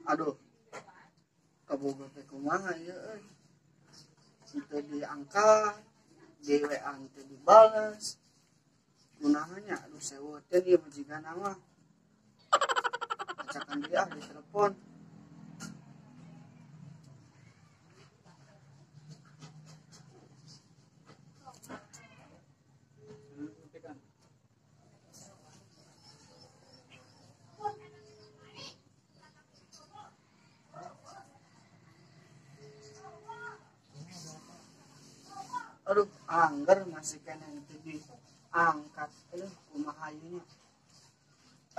Aduh. Kaboga teh kumaha ieu euy. Teu diangkat, di WA teu dibales. Kunahannya aduh sewoteun ieu majikan mah. Acakan deui ah di telepon. Aduh, angger masih kena teu diangkat. Aduh, kumaha ieu nya.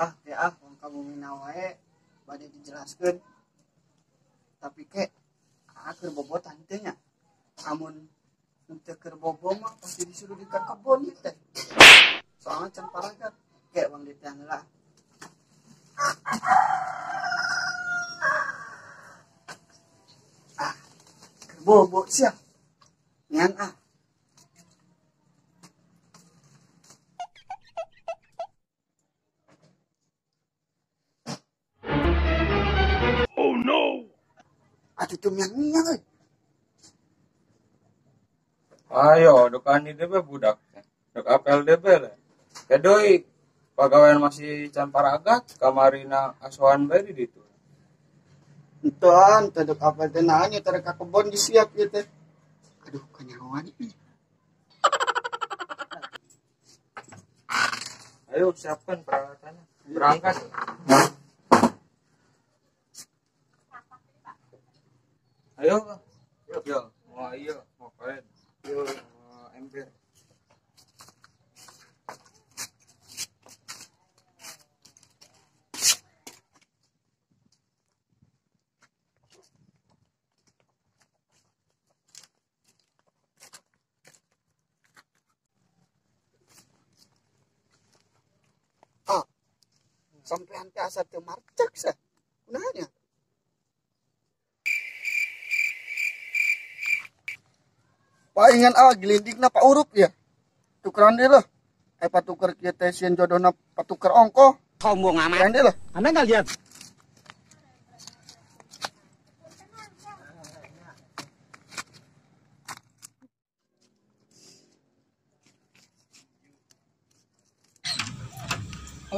Ah, teh ah, wong kabumina wae bade dijelaskeun. Tapi ke keur bobotan teh nya. Amun teu keur bobo mah pasti disuruh di ka kebon ieu teh. Soalnya can paragat. Ke wong diteang heula. Ah, keur bobo sia. Ngan ah. Atuh teu miang-miang euy. Ayo, dek ani DB budak. Dek apel DB lah. Kedoi, pagawean masih can paragat, kamarina asuhan bae di ditu. Entuan, teu dek apel teh naon nya teh ka kebon disiap ieu teh. Aduh, kanyahoan ieu. Ayo siapkan peralatannya. Berangkat. Ayo, yo, mau iya, mau kain, yo, mau ember. Ah, sampai ante asa teu marcek sah. Kunaon nya? Palingan ah gelindikna paurup ya. Tukeran deui lah. Patuker kieu teh sieun jodohna patuker ongkoh. Sombong amat. Tukeran deui lah. Anda nggak lihat?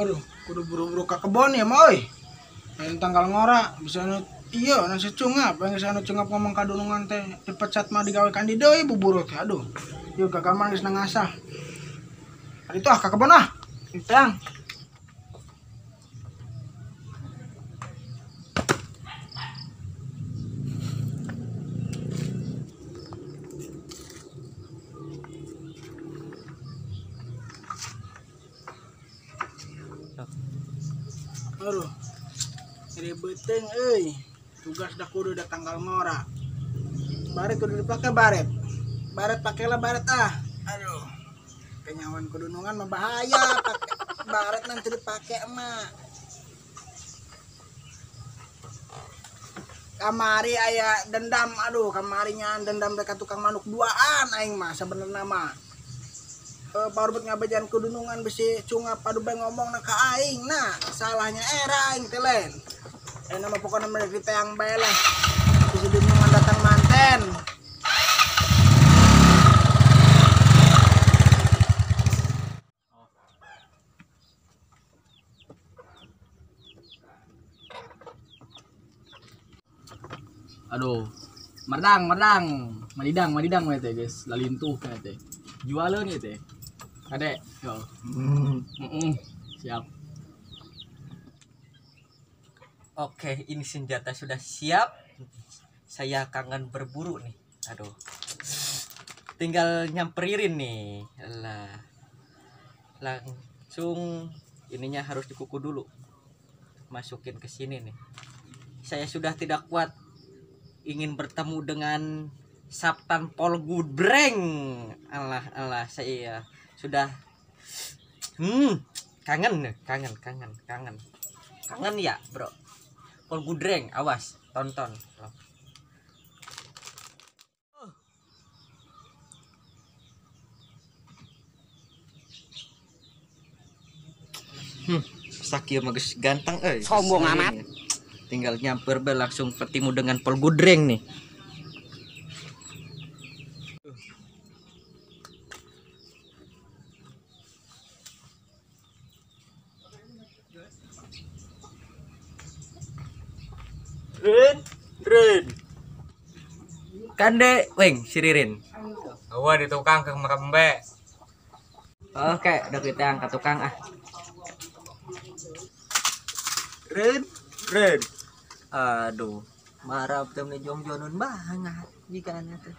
Aduh, kudu buru-buru ka kebon ya, moy. Lain tanggal ngora, bisa nu iya nasi cungap, yang bisa nu cungap ngomong ka dunungan teh dipecat mah digawe kandi deui buburu teh. Aduh. Yeuh gagal mah geus ngasah. Ari tuh ah ka kebon ah. Teang. Aduh. Jadi beteng euy. Tugas dah kudu dah tanggal ngora. Baret kudu dipake baret. Baret pakailah baret ah. Aduh. Kenyawan kudunungan mah bahaya pake baret nanti dipake mah. Kamari aya dendam, aduh kamarinya dendam mereka tukang manuk duaan aing mah sebenarnya mah. Parubet ngabejan kudunungan besi cungap padu bae ngomong na ka aing nah salahnya era aing teh lain. Nama pokoknya mereka diteang bae lah. Besi dunungan datang manten. Aduh, merdang, madidang, madidang teh guys, lalintuh teh. Jualan ieu teh. Kade, yo. Siap. Oke, ini senjata sudah siap. Saya kangen berburu nih. Aduh. Tinggal nyamperin nih. Lah. Langsung ininya harus dikuku dulu. Masukin ke sini nih. Saya sudah tidak kuat ingin bertemu dengan Saptan Pol Gudreng. Alah, alah, saya sudah kangen, kangen, kangen, kangen. Kangen ya, Bro. Pol Gudreng, awas, tonton. Sakio mah geus ganteng euy. Sombong amat. Tinggal nyamper be langsung bertemu dengan Pol Gudreng nih. Rin, Rin. Kande, weng, si Ririn. Awa di tukang ke makam be. Oke, udah kita angkat tukang ah. Rin, Rin. Aduh, marah temen jongjonon banget jika teh.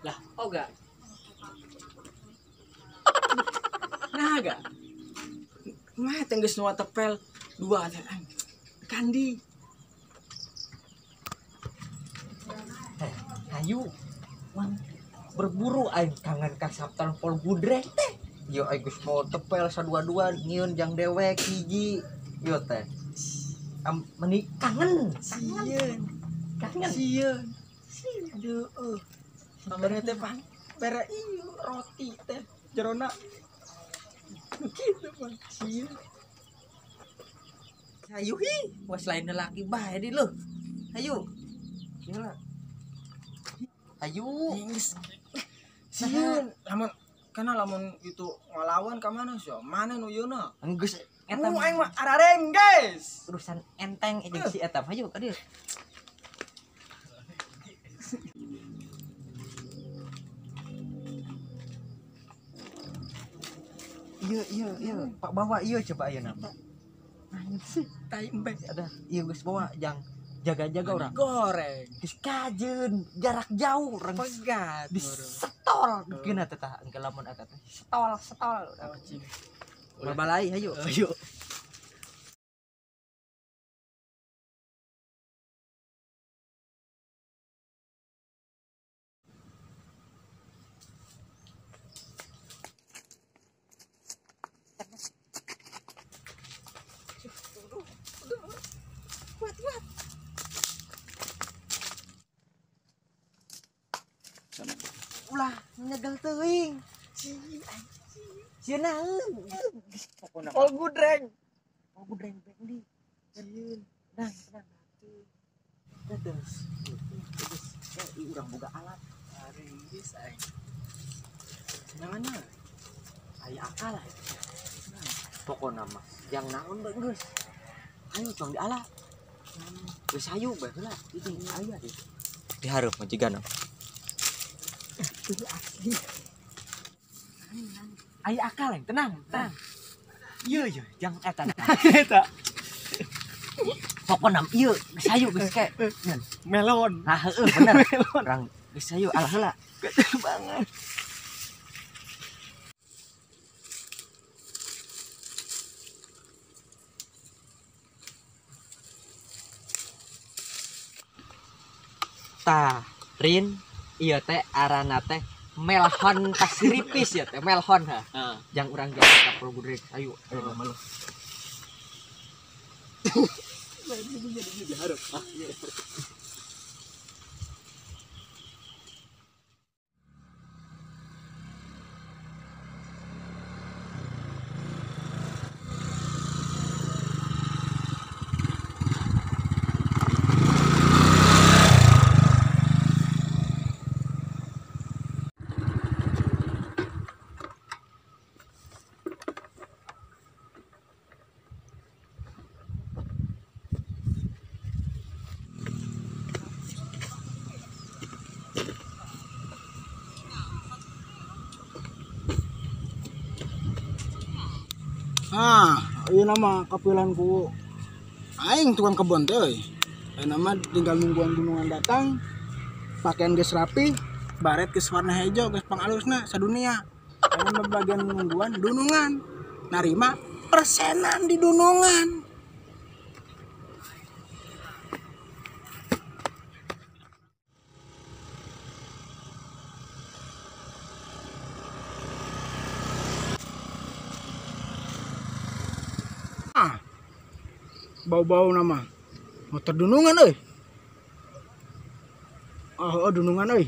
Lah, oga. Nah, ga. Mah tenggeus nu tepel dua teh. Kandi. Ayo, mang berburu aing kangen ka Saptan Pol Gudreng teh. Yo aing geus mau tepel sadua-dua nyieun jang dewek hiji. Yo teh. Meni kangen, sieun. Kangen. Sieun. Aduh, kamarnya teh pan bere ieu roti teh jerona. Nu kitu pan sieun. Ayo hi, was lain lelaki bae di leuh. Ayo. Gila. Ayo. Sieun, lamun kana lamun itu ngalawan ka mana sih? Mana nu yeuna? Geus eta aing mah arareng, guys. Urusan enteng jeung si eta. Ayo ka dieu. Iya, iya, iya. Pak bawa iya coba ayeuna. Sih, tai embe. Ada, iya geus bawa jang jaga-jaga orang. Goreng. Geus kajeun, jarak jauh urang pegat. Disetol geuna teh tah engke lamun eta teh. Setol, setol. Balai hayu. Ayo. Ulah nyegel teuing. Sieun naeun. Pol Gudreng. Pol Gudreng beng di. Sieun. Nang, tenang. Terus. Terus urang boga alat. Aris aing. Senanganna. Aya akal aya. Pokona mah jang naon bae geus. Ayo cong diala. Geus hayu bae heula. Itu aya deh. Dihareup mah jigana. Asli. Aya akal yang tenang, tenang. Iya iya, jang eta. Eta. Pokona ieu geus hayu geus ke. Melon. Nah, heueuh bener. Urang geus hayu alah heula. Gatel banget. Tah, Rin, ieu teh arana teh melhon kasiripis ya teh melhon ha. Jang urang jang ka Pol Gudreng. Ayo, ayo malu. Ah, ieu nama kapilan ku aing tukang kebon teh euy. Ayeuna mah tinggal nungguan gunungan datang, pakaian geus rapi, baret geus warna hejo, geus pangalusna sadunia. Ayeuna mah bagian nungguan dunungan. Narima persenan di dunungan. Bau-bau nama motor dunungan euy. Oh, oh dunungan euy.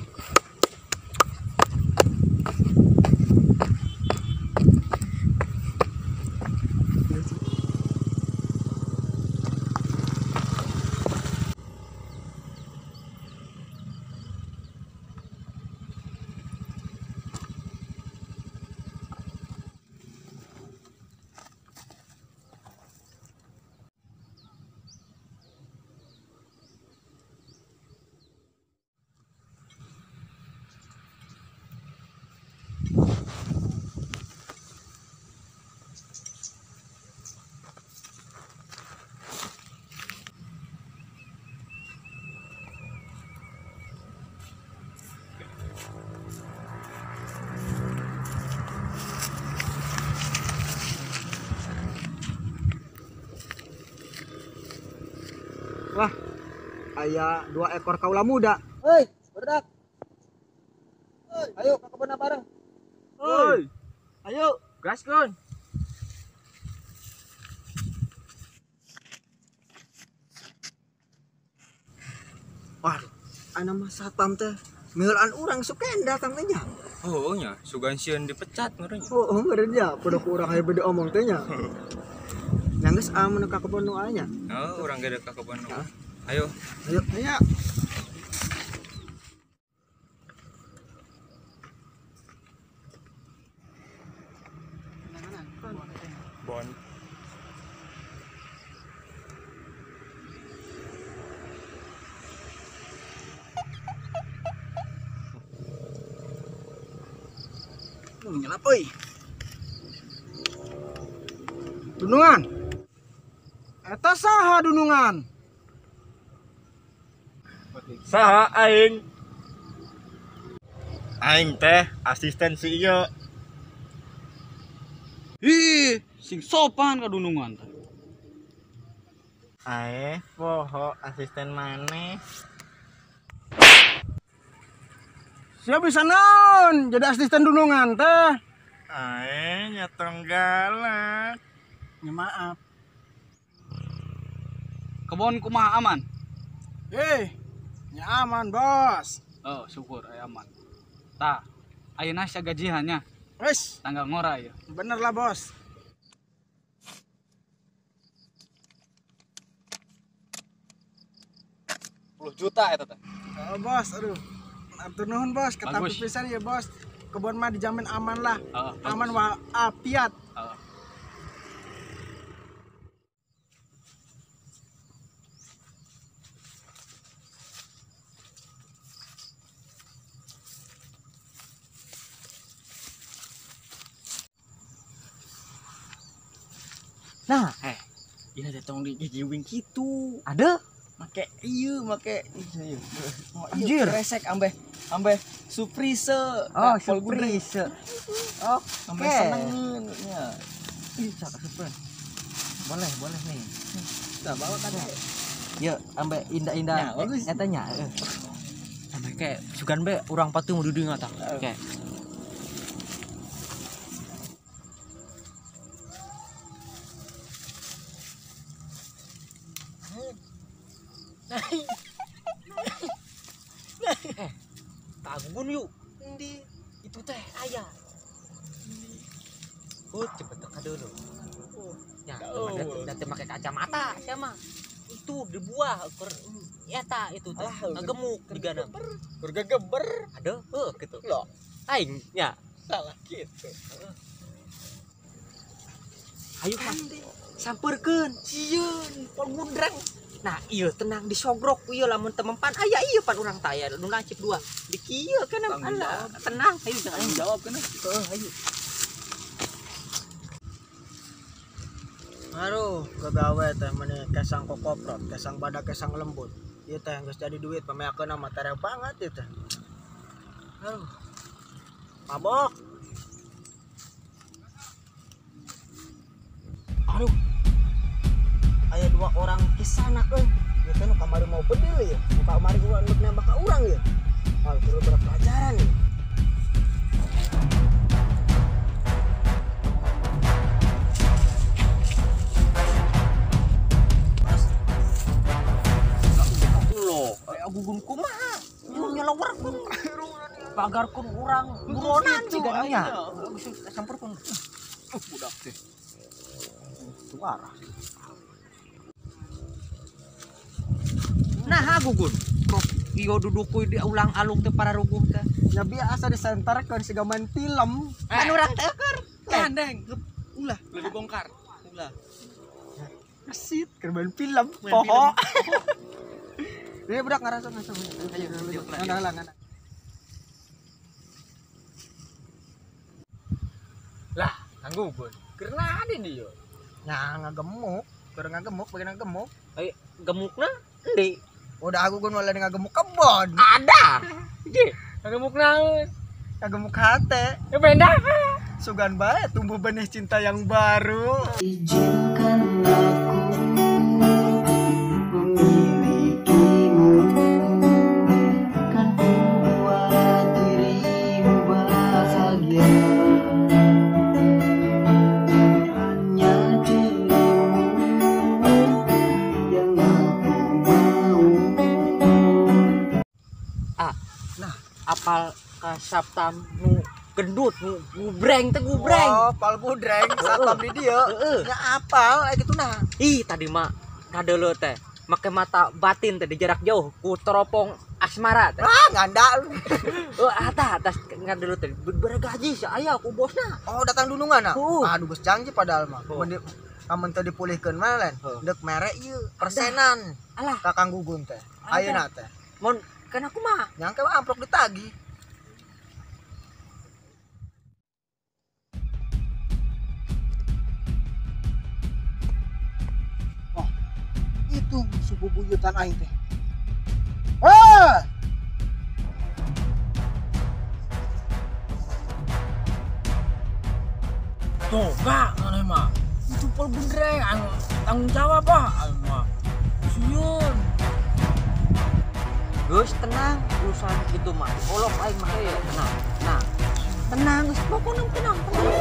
Wah, aya 2 ekor kaula muda. Hei, berdak. Hei, ayo ke kebun bareng. Hei. Ayo, gaskeun. Waduh, ana mah satpam teh meulaan urang suken datang teh nya. Oh nya, sugan sieun dipecat meureun nya. Oh, meureun nya, podo ku urang aya bede omong teh nya. Nya geus amun ka kebon nu aya nya. Oh, urang ge ka kebon nu. Ayo. Ayo, ayo. Bon. Nyelap euy. Dunungan. Eta saha dunungan? Saha aing? Aing teh asisten si ieu. Ih, sing sopan ka dunungan teh. Ae, poho asisten maneh. Sia bisa naon jadi asisten dunungan teh? Ae, nyatong galak. Ya maaf. Kebon kumaha aman? Nya aman, Bos. Oh, syukur aya aman. Tah, ayeuna sia gajihannya. Wes, tanggal ngora ya. Bener lah, Bos. $10 juta eta teh. Oh, Bos, aduh. Atur nuhun, Bos, ketapi pisan ya, Bos. Kebon mah dijamin aman lah. Aman walafiat. Nah, ini teh tong digigiwing kitu. Ada? Make ieu, make ieu. Anjir, resek ambeh ambeh surprise. Oh, surprise. Oh, ambeh senengeun nya. Ih, cakep surprise. Boleh, boleh nih. Tah bawa tadi. Ya, ambeh indah-indah. Eta nya. Ambeh kayak sugan be urang patuh mu duduing tah. Oke. Tagun yuk. Endi? Itu teh aya. Endi? Oh, cepet teka dulu. Oh, ya, nanti pakai kacamata sia mah. Itu di buah keur eta itu teh ngagemuk digana. Keur gegeber. Aduh, heuh gitu. Loh, aing nya salah gitu. Ayo kan sampeurkeun sieun pol gundreng. Nah, iya tenang disogrok ieu lamun teu mempan aya ieu pan urang teh aya nu lancip dua. Di kieu kana alah tenang ayo tanggung jawab kana. Heeh, ayo. Aduh, gagawe teh meni kesang kokoprot, kesang badak, kesang lembut. Ieu teh geus jadi duit pameakeun mah tereh banget ieu teh. Aduh. Mabok. Aduh. Aya 2 orang kisanak euy. Ieu teh nu kamari mau bedil ya. Nu kamari urang nu nembak ka urang ya. Ah, kudu berpelajaran ya. Loh, aya gugun kumaha? Nu nyelewerkeun. Pagarkeun urang buronan siga nya. Sampeurkeun. Budak teh. Suara. Nah, gugun. Kok iyo duduk kuy di ulang-alung teh para ruguh teh. Ya biasa disenterkeun siga main film. Kan urang teh keur. Gandeng. Ulah, lebih bongkar. Ulah. Asit keur main film. Poho. Ini budak ngarasa ngarasa. Ayo, ayo. Lah, Kang Gugun. Keur naha di dieu? Nah, ngagemuk, keur ngagemuk, bagian ngagemuk. Eh, gemukna endi? Udah aku gun wala ngagemuk kebon. Ada. Ge, ngagemuk naon? Ngagemuk hate. Ya benda. Sugan bae tumbuh benih cinta yang baru. Izinkan aku memilih Apal ka Saptam nu gendut nu gubreng teh gubreng. Oh, pal gudreng satpam di dieu. Heeh. Nya apal aya kitu nah. Ih, tadi mah ngadeuleu teh make mata batin teh di jarak jauh ku teropong asmara teh. Ah, nganda lu. Oh, atas ngadeuleu teh bergaji si aya ku bosna. Oh, datang dunungan ah. Heeh. Aduh, geus janji padahal mah. Heeh. Mun amun teu dipulihkeun mah lain. Heeh. Deuk mere ieu persenan. Alah, Ka Kang Gugun teh. Ayeuna teh. mun kan aku mah Nyangka mah amplop ditagih. Oh, itu musuh bubuyutan aing teh. Ah! Tuh, kak, mana mah? Itu pol gundreng, anu tanggung jawab ah, anu mah. Sieun. Geus tenang, urusan itu mah olok aing mah ya, tenang. Tenang. Tenang, geus pokona tenang, tenang.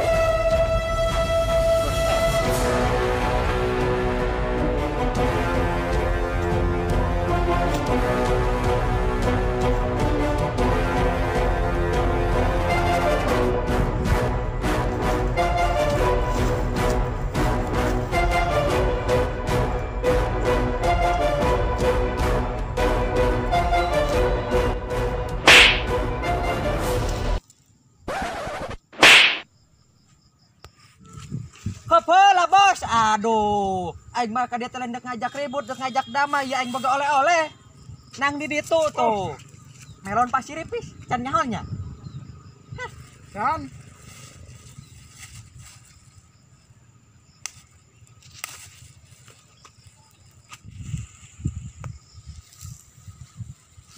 Heeh lah bos. Aduh, aing mah ka dieu teh lain dek ngajak ribut, dek ngajak damai, ya aing boga oleh-oleh. Nang di ditu tuh. Melon pasir ipis, can nyaholnya. Kan?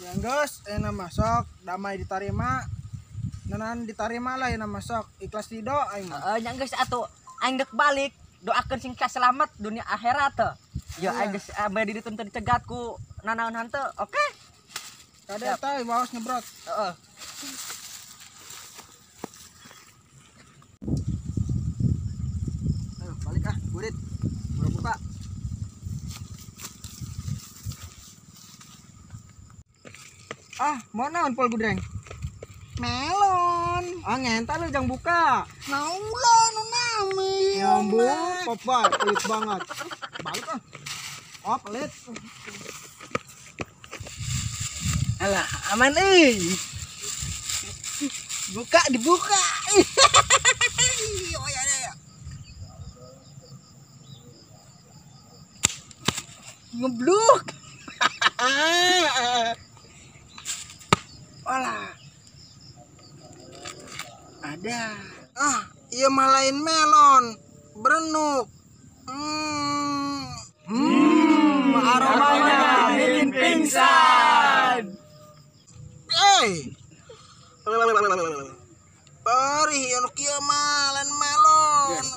Ya geus, enak masuk, damai diterima. Nanan diterima lah enak masuk, ikhlas ridho aing mah. Heeh, nya geus atuh aing dek balik, doakeun sing selamat dunia akhirat teh. Ya aing geus bade di ditu teu dicegat ku nanaon hanteu. Oke? Kade teh waos nyebrot. Heeh. Ayo balik ah, burit. Baru buka. Ah, mau naon pol gudreng? Melon. Ah, ngentar lu jangan buka. Naula nu nami. Nyambu, papa, pelit banget. Balik ah. Oh, pelit. Alah, aman euy. Buka dibuka. Oh ya ya. Ngebluk. Alah. Ada. Ah, iya mah lain melon. Berenuk. Aromanya bikin pingsan. Hey. Perih anu kieu mah lain melon. Yes.